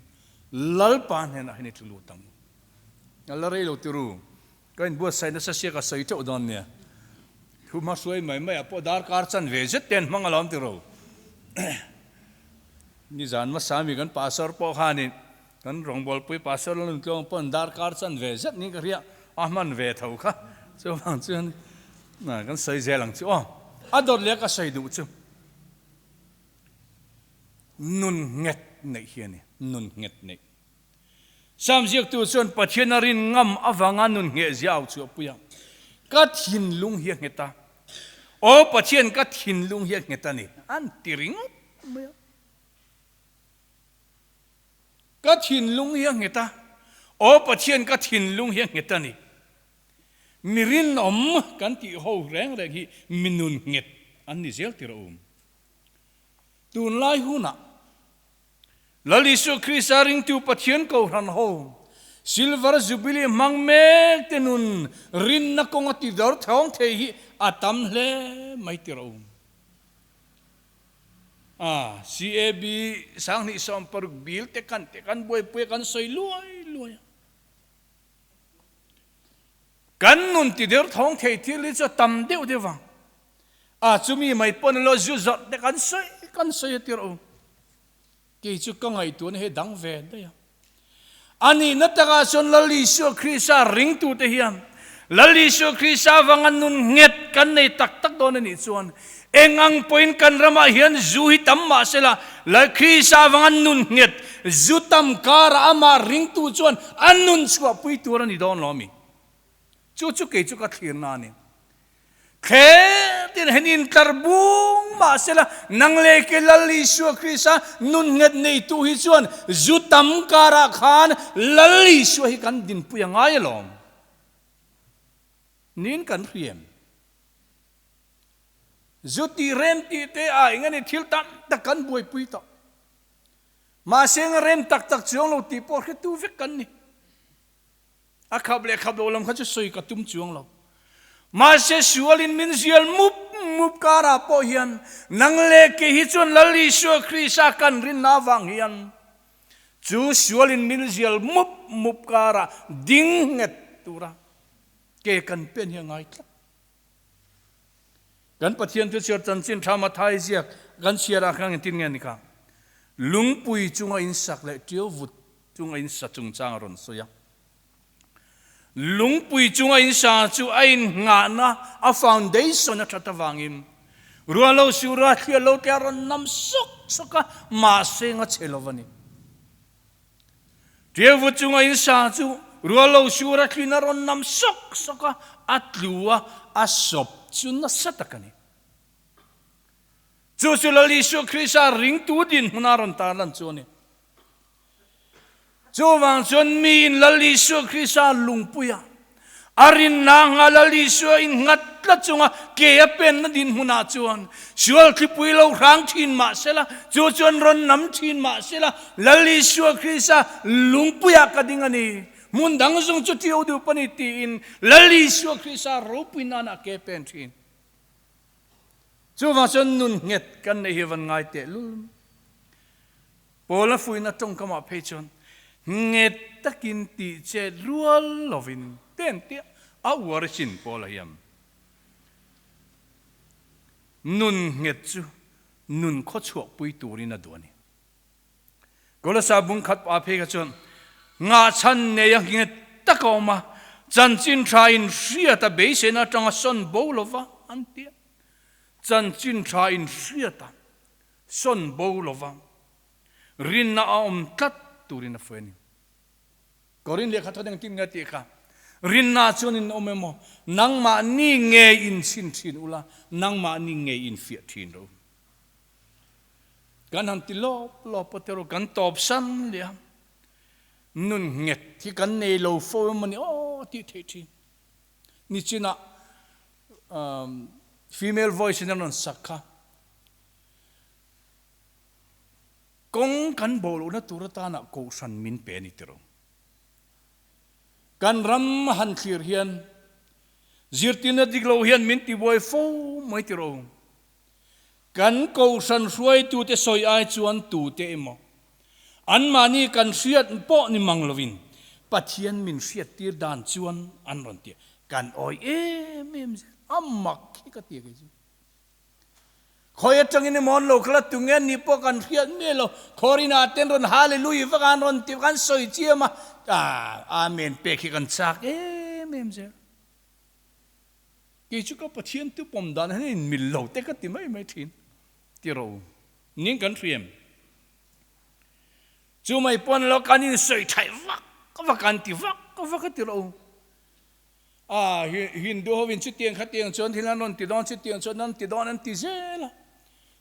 Lalpa hnenah hian i tlu lut ang. A la rei lo ti ru, ka inbuatsaih nasa sia ka sawi teuh dawn nia. Thu hma hruai mai maiah pawh darkar chan ve zet te an hmang alawm ti ro. Nizan hmasa mi kan pastor pawh khanin Kan rawngbawlpui Pastor Lalnuntlawng pawn darkar chan ve zet niin ka hria, a hman ve tho kha. Chuvang chuan kan sawi zel ang chu aw. A dawt leh ka sawi duh chu nun nghet neih hi a ni, nun nghet neih. Sam ziaktu chuan Pathian a rin ngam avanga nun ngheh zia au chhuahpui a, Ka thinlung hi a nghet a, aw Pathian ka thinlung hi a nghet a ni, an ti ringawt mai a. Ka thinlung hi a nghet a, Aw Pathian ka thinlung hi a nghet a ni. Mi rinawm kan tih ho reng reng hi mi nun nghet an ni zel tir a um. Tunlai hunah Lal Isua Krista ringtu Pathian Kohhran ho Silver Jubilee hmang mek te nun rinna kawnga ti dawr thawng thei hi a tam hle mai tir a um. A, CAB 2016 bil te kan te kan buaipui a kan sawi luai luai a. Kan nun ti der thawng thei thil hi chu a tam deuh deuh vang. A, chumi mai pawn alo zu zawrh te kan sawi kan sawi a tirh u. Kei chu ka ngaihtuahna hi a dang ve daih a. A nihna takah chuan Lal Isua Krista ringtute hian Lal Isua Krista avanga nun nghet kan nei tak tak dawn a nih chuan eng ang pawhin kan ramah hian zu hi tam mah sela Lal Krista avanga nun nghet zu tam karah amah ringtu chuan a nun chhuahpui tur a ni dawn lo a mi? Chu chu kei chu ka thlirna a ni. Thletin hen intlar bung mah sela, nang leh ke Lal Isua Krista nun nghet neitu hi chuan zu tam karah khan Lal Isua hi kan dinpui a ngai alawm. Niin kan hriam. Zu tih rem tih te ah eng ani thil tam tak kan buaipui tawh. Mahse eng a rem tak tak chuang lo tih pawh hretu vek kan ni. A khap leh khap lo lam kha chu sawi ka tum chuang lo. Mahse sualin min zial mup mup karah pawh hian nang leh kei hi chuan Lal Isua Krista kan rinna avang hian chu sualin min zial mup mup karah ding nghet tura ke kan pen hi a ngai tlat. Kan Pathian chu chhiar chanchin tha Mathai ziak kan chhiarah khan engtin nge ni kha? Lungpui chunga in sak leh ṭiau vut chunga in sa chungchang a rawn sawi a. Lungpui chunga in sa chu a innghahna, a foundation a ṭhat avangin ruah lo suh ruah thliah lo te a rawn nam sawk sawk a, mahse nga chhe lo va ni. Ṭiau vut chunga in sa chu ruah lo suh ruah thliin a rawn nam sawk sawk a, a tlu a, a sawp chu nasa tak a ni. Chu chu Lal Isua Krista ringtu dinhmuna rawn tarlan chu a ni. Chuvang chuan miin Lal Isua Krista lungpuia a rinna anga Lal Isua innghat tlat chunga ke a penna dinhmunah chuan sual thlipui lo hrang thin mah sela, chu chuan rawn nam thin mah sela, Lal Isua Krista lungpuiah ka ding a ni, hmun dang zawng chu ṭio duh pa ni tiin Lal Isua Krista ropui nana ke pen thin. Chuvang chuan nun nghet kan neih hi van ngai teh lul. Paul a fuihna tawngkamah phei chuan nghet takin tih chet rual lovin ten tiah a uar i chin Paul a hiam. Nun nghet chu nun khawchhuakpui turin a duh a ni. Kolosa bung khat pa phei kha chuan ngahchhan neia nghet tak a awm a, chanchin tha in hriat a beiseina atanga sawn bo lova an ti a. Chanchin tha in hriat a sawn bo lova rinna a awm tlat turin a fuih a ni. Korin lehkha thawn engtin nge tih kha rinna chuan in awm emaw nangmahni ngei in chhin thin ula, nangmahni ngei in fiah thin ro. Kan han ti lawp lawp a tero kan tawp san leh a, nun nghet hi kan nei lo fo emaw ni aw tih theih thin. Nichinah female voice in a rawn sak kha. Kawng kan bawh lohna tur atana kohhran min pe a ni tiro. Kan ram han thlir hian zirtirna dik lo hian min tibuai fo mai tiro. Kan kohhran hruaitute sawi ai chuan tute emaw anmahni kan hriat pawh ni mang lovin Pathian min hriattir dan chuan an rawn ti a, kan awi em em zel a mak hi ka ti a kei chu. Khawi atangin emaw an lo kal a, tunge an nih pawh kan hriat miah lo, Khawrinah ten rawn Hallelujah vak a an rawn ti vak a, an sawi chiam a, Amen pek hi kan chak em em zel. Kei chu ka Pathian tu pawm dan hian in mil lo te ka ti mai mai thin ti ro ning kan hriam. Chu mai pawn lo kan in sawi thaih vak vak an ti vak vak a ti ro. A Hindu ho in chutiang khatiang chuan thil an rawn ti dawn chutiang chuan an ti dawn an ti zel a.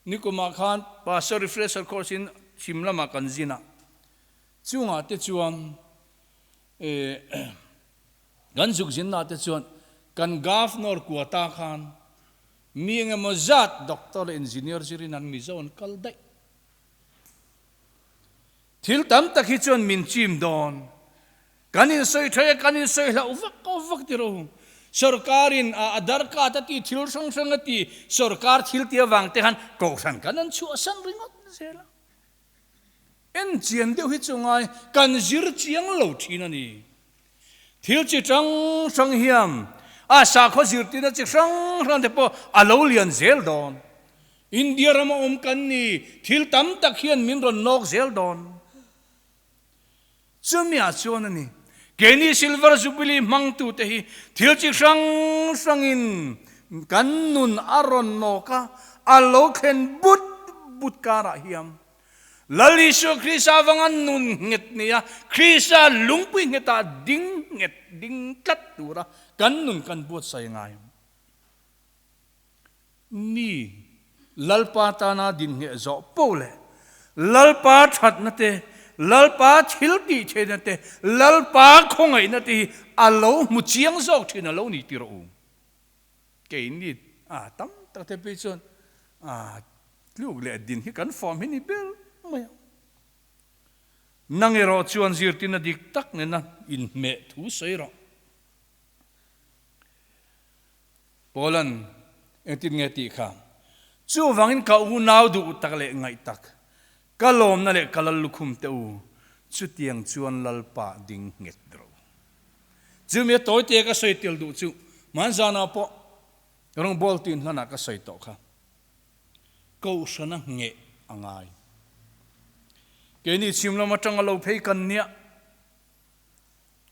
Nikumah khan Pastor refresher course in chhim lamah kan zin a. Chungah te chuan Kan zuk zinna te chuan kan Governor quota khan mi engemaw zat doctor leh engineer zirin an Mizo an kal daih. Thil tam tak hi chuan min chim dawn. Kan insawi tha e, kan insawi hlauh vak vak ti rawh. Sorkarin a Aadhaar card a ti, thil hrang hrang a ti, sorkar thil ti avang te khan kohhran kan an chhuahsan ringawt zel a. En chian deuh hi chu ngai kan zir chiang lo thin a ni. Thil chi hrang hrang hian a sakhaw zirtirna chi hrang hrang te pawh a lo lian zel dawn. India rama awm kan ni, thil tam tak hian min rawn nawk zel dawn. Chumi ah chuan a ni, keini Silver Jubilee hmangtute hi thil chi hrang hrangin kan nun a rawn nawk a, a lo thlen but but karah hian Lal Isua Krista avanga nun nghet nia Krista lungpui nghetah ding nghet ding tlat tura kan nun kan buatsaih ngai. Ni, Lalpa tana dinhneh zawh poh leh Lalpa thatna te, Lalpa thil tih theihna te, Lalpa khawngaihna te hi a lo hmu chiang zawk thin a lo ni ti rawh u. Keini a tam tak te phei chuan. A tluk leh din hi kan form hi ni ber mai a. Nang erawh chuan zirtirna dik tak nena inhmeh thu sawi rawh. Paula'n engtin nge tih kha? Chuvangin ka unau duh tak leh ngaih tak, ka lawmna leh ka lal lukhum te u, chutiang chuan Lalpa ding nghet rawh u. Chumi a tawite ka sawi tel duh chu hmanzanah pawh Rawngbawltu inhlanah ka sawi tawh kha. Kohhrana ngheh a ngai. Keini chhim lam atanga lo phei kan nia,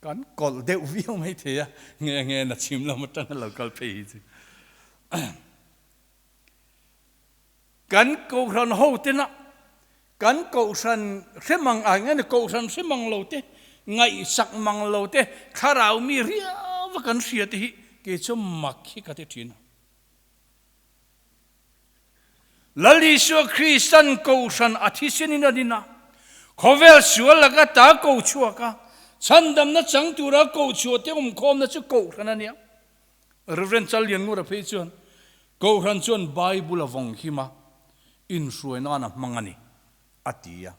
kan kawlh deuh viau mai thei a, nge nge na chhim lam atanga lo kal phei hi chu. Kan kohhran ho tena kan kohhran hre mang ah nge ni kohhran hre mang lo te, ngaihsak mang lo te, thlarau mi riau a kan hria te hi kei chu mak hi ka ti thin a. Lal Isua Kristan kohhran a thisenin a din a, khawvel sual laka ta ko chhuak a, chhandamna chang tura ko chhuah te awmkhawmna chu kohhran a nia. Rev. Challianngura phei chuan, Kohhran chuan Bible a vawng him a, inhruai nan a hmang a ni, a ti a.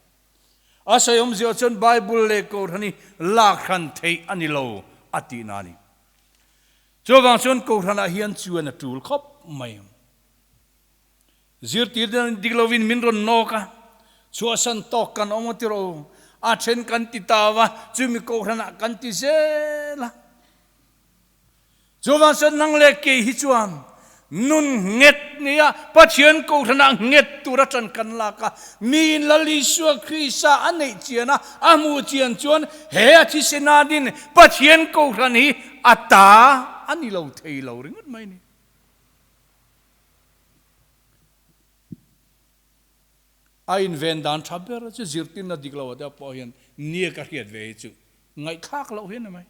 A sawi awmzia chuan Bible leh Kohhran hi lak hran theih a ni lo, a tihna a ni. Chuvang chuan Kohhranah hian chuan a tul khawp mai. Zirtir dan dik lovin min rawn nawk a, chhuahsan tawk kan awm a ti rawh u. A then kan ti ta va, chumi Kohhranah kan ti zel a. Chuvang chuan nang leh kei hi chuan nun nghet nia Pathian Kohhranah nghet tura tan kan lak a, miin Lal Isua Krista a neih chian a, a hmuh chian chuan he a thisenanin Pathian Kohhran hi a ta a ni lo thei lo ringawt mai a ni. A inven dan tha ber chu zirtirna dik lo te pawh hian nia ka hriat ve hi chu ngaihthlak loh hi a ni mai.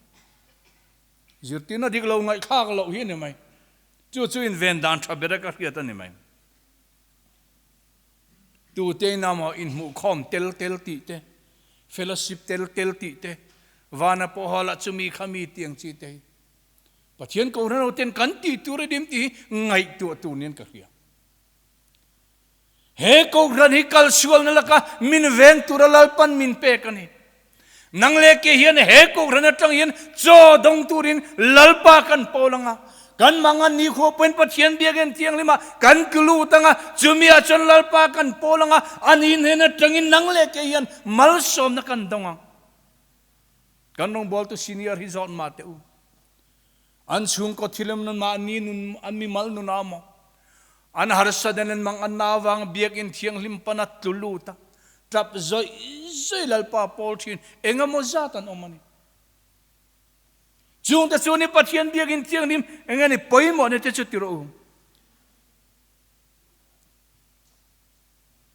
Zirtirna dik lo ngaihthlak loh hi a ni mai. Chu chu inven dan tha ber a ka hriat a ni mai. Tute in amaw inhmuhkhawm tel tel tih te, fellowship tel tel tih te, vana pawh hawla chumi khami tih ang chi te hi Pathian Kohhran ho ten kan tih tur a dim tih hi ngaihtuah tur niin ka hria. He Kohhran hi kalsualna laka min veng tura Lalpan min pek a ni. Nang leh ke hian he Kohhran atang hian chaw dawng turin Lalpa kan pawl anga, kan mangan nikhua pawhin Pathian biakinn thianghlimah kan tlu lut anga, chumi ah chuan Lalpa kan pawl anga, ani hnen atangin nang leh ke hian malsawmna kan dawng ang. Kan rawngbawltu senior hi zawt mah teh u. An chhungkaw thil em mahni nun an mimal nun a maw? An harsa den an mang an na avang biakinn thianghlim pan a tlu lut a, tap zawih zawih Lalpa pawl thin eng emaw zat an awm a ni. Chungte chu ni Pathian biakinn thianghlim eng nge ni pawimawh ni te chu ti rawh u.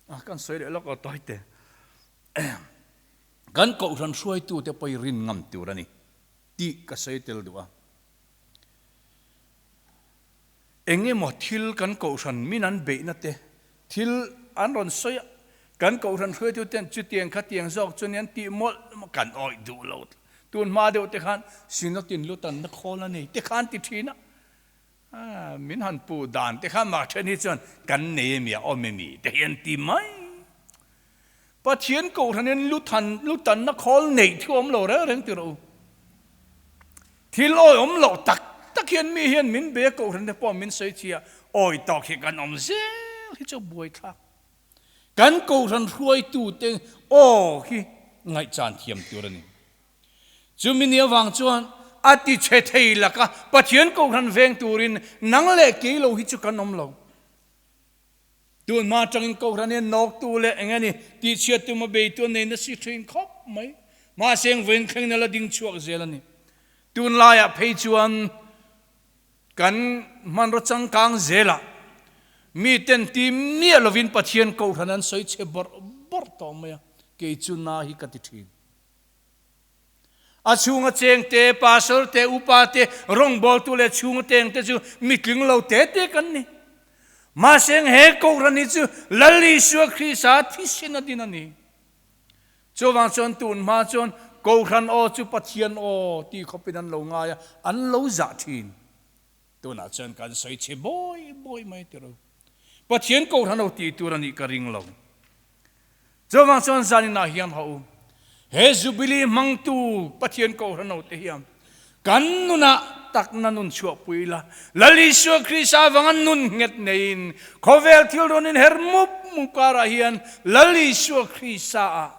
A kan sawi leh lawk aw tawi te. Kan kohhran hruaitute pawh i rin ngam tur a ni tih ka sawi tel duh a. Eng emaw thil kan kohhran min an beihna te, thil an rawn sawi a, kan kohhran hruaituten chutiang khatiang zawk chu nia an tih mawlh mawlh kan awih duh lo. Tun hma deuh te khan Synod in lutanna khawl a nei te khan ti thin a, Min han puh dan te kha mah then hi chuan kan nei emi a awm emi te hi an ti mai. Pathian kohhranin luthan lutanna khawl neih thu awm lo reng reng ti rawh u. Thil awi awm loh tak tak hian mi hian min be a kohhran te pawh min sawi chhia awi tawk hi kan awm zel hi chu buaithlak. Kan kohhran hruaitu te aw hi ngaihchan thiam tur a ni. Chumi ni avang chuan a ti chhe thei laka Pathian Kohhran veng turin nang leh kei lo hi chu kan awm lo. Tun hma atangin Kohhran hian nawktu leh eng nge ni tihchhiat tuma beitu an nei nasi thin khawp mai. Mahse eng vawiin thleng nala ding chhuak zel a ni. Tunlaiah phei chuan kan hmanraw changkang zelah miten ti miah lovin Pathian Kohhran an sawi chhe bawrh bawrh tawh mai a, kei chu na hi ka ti thin. A chhunga cheng te, pastor te, upa te, rawngbawltu leh chhunga teng te chu mitling lo te te kan ni. Mahse he Kohhran hi chu Lal Isua Krista thisen a din a ni. Chuvang chuan tun hma chuan Kohhran aw chu Pathian aw tih khawpin an lo ngai a, an lo zah thin. Tunah chuan kan sawi chhe bawi bawi mai tiro. Pathian Kohhran ho tih tur a nih ka ring lo. Chuvang chuan zaninah hian haw u, he Jubilee hmangtu Pathian Kohhran ho te hian kan nunah takna nun chhuahpui ila, Lal Isua Krista avanga nun nghet neiin khawvel thil rawn inher mup mup karah hian Lal Isua Krista ah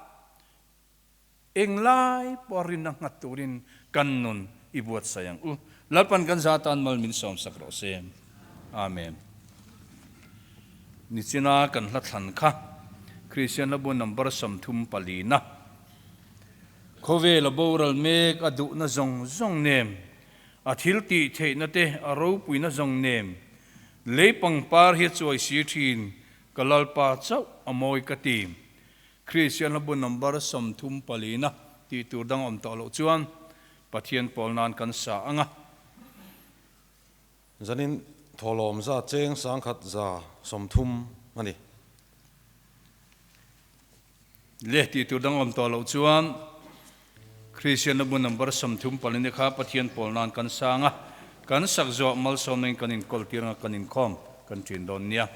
englai pawh rinna nghat turin kan nun i buatsaih ang u. Lalpan kan za tan mal min sawmsak rawh se. Amen. Nichina kan hla thlan kha Kristian hlabu number 34 na khawvel a boral mek a duhna zawng zawng nem a thil tih theihna te a ropuina zawng nem lei pangpar hi a chuai si thin ka Lalpa chauh a mawi ka ti. Kristian hlabu number 34 na tih tur dang awm tawh loh chuan Pathian pawl nan kan sa ang a. Zanin thawhlawm za cheng 1130 a ni. Le tih tur dang awm tawh loh chuan Kristian hlabu number 34 ni kha Pathian pawl nan kan sa ang a. Kan sak zawh malsawmna in kan inkawl tir ang a, kan inkhawm kan ṭin dawn nia.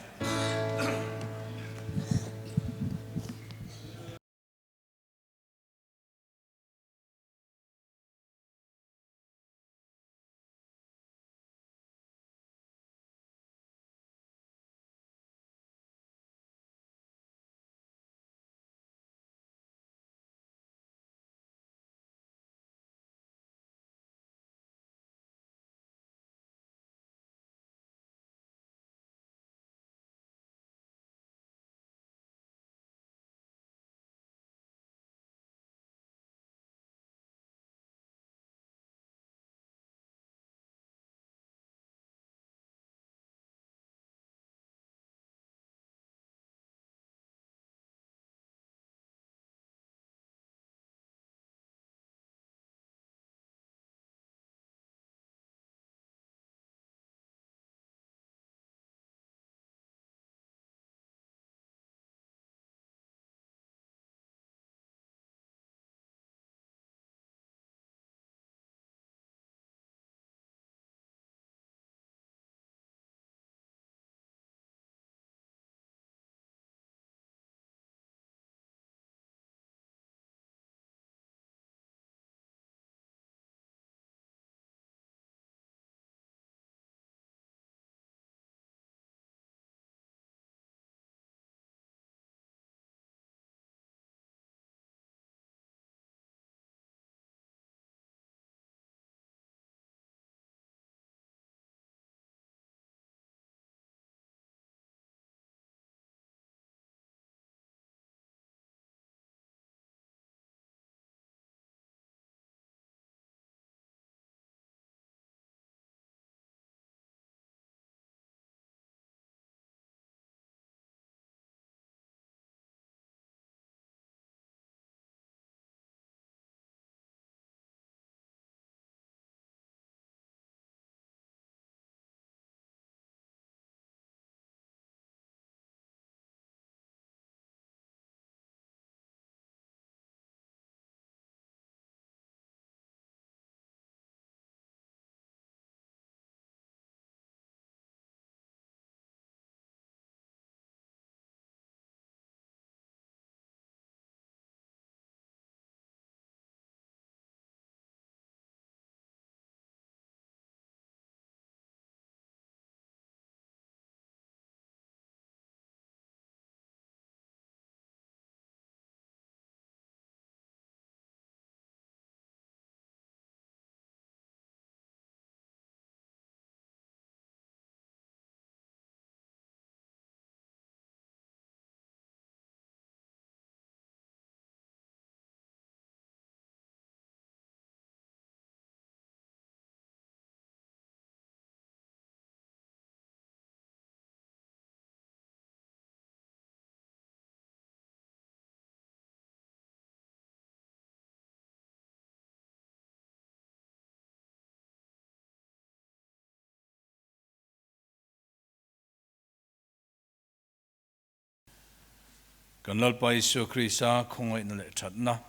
Kan Lalpa Isua Krista khawngaihna leh thatna,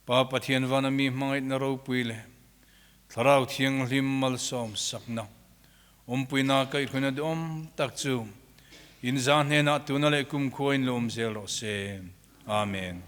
Pa Pathian vana mi hmangaihna ropui leh Thlarau Thianghlim malsawm sakna, awmpuina kaihhruaina duhawm tak chu In za hnenah tuna leh kumkhua in lo awm zel rawh se. Amen.